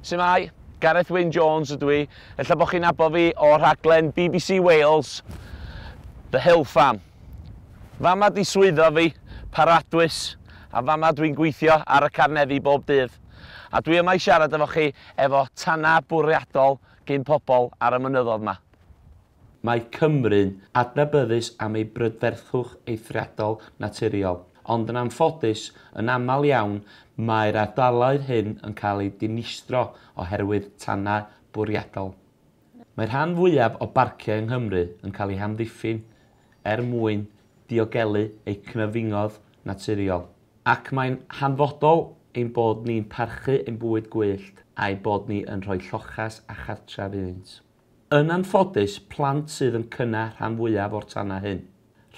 Su'mai? Gareth Wyn Jones ydw i. Ella bod chi'n nabod fi o rhaglen BBC Wales, The Hill Farm. Fama di swyddfa fi, Paradwys, a fama dwi'n gweithio ar y carneddi bob dydd. A dwi yma i siarad efo chi efo tanau bwriadol gin pobl ar y mynyddodd 'ma. Mae Cymru'n adnabyddus am ei brydferthwch eithriadol naturiol, ond yn anffodus, yn aml iawn, mae'r ardaloedd hyn yn cael eu dinistro oherwydd tanau bwriadol. Mae rhan fwyaf o barciau yng Nghymru yn cael eu hamddiffyn er mwyn diogelu eu cynefinoedd naturiol, ac mae'n hanfodol ein bod ni'n parchu ein bywyd gwyllt a'u bod ni yn rhoi lloches a chartref iddynt. Yn anffodus, plant sydd yn cynnau rhan fwyaf o'r tanau hyn.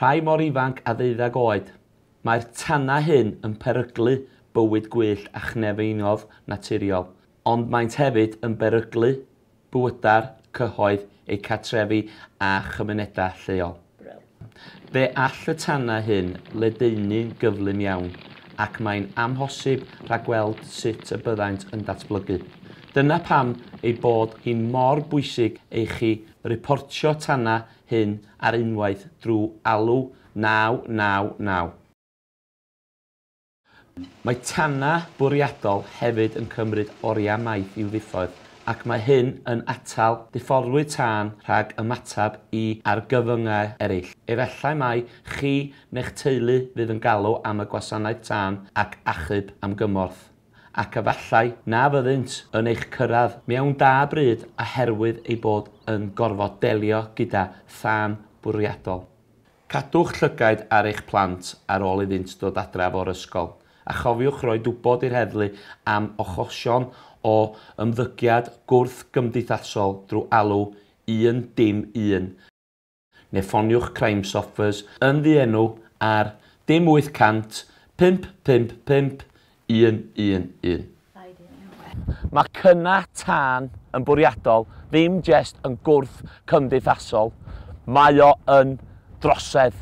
Rhai mor ifanc â ddeuddeg oed. Mae'r tanau hyn yn peryglu bywyd gwyllt a chynefinoedd naturiol, ond maent hefyd yn beryglu bywydau'r cyhoedd, eu cartrefi a chymunedau lleol. Fe all y tanau hyn ledaenu'n gyflym iawn ac mae'n amhosib rhagweld sut y byddant yn datblygu. Dyna pam ei bod hi'n mor bwysig i chi riportio tanau hyn ar unwaith drwy alw 999. Mae tanau bwriadol hefyd yn cymryd oriau maith i'w ddiffodd, ac mae hyn yn atal diffoddwyr tân rhag ymateb i argyfyngau eraill. Efallai mai chi neu'ch teulu fydd yn galw am y gwasanaeth tân ac achub am gymorth, ac efallai na fyddynt yn eich cyrraedd mewn da bryd oherwydd eu bod yn gorfod delio gyda thân bwriadol. Cadwch llygaid ar eich plant ar ôl iddynt ddod adref o'r ysgol, a chofiwch roi wybod i'r heddlu am achosion o ymddygiad gwrth-gymdeithasol drwy alw 111 neu ffoniwch Crimestoppers yn ddienw ar dim 800 555 111. Mae cynnau tân yn bwriadol ddim jest yn gwrth cymdeithasol, mae o yn drosedd.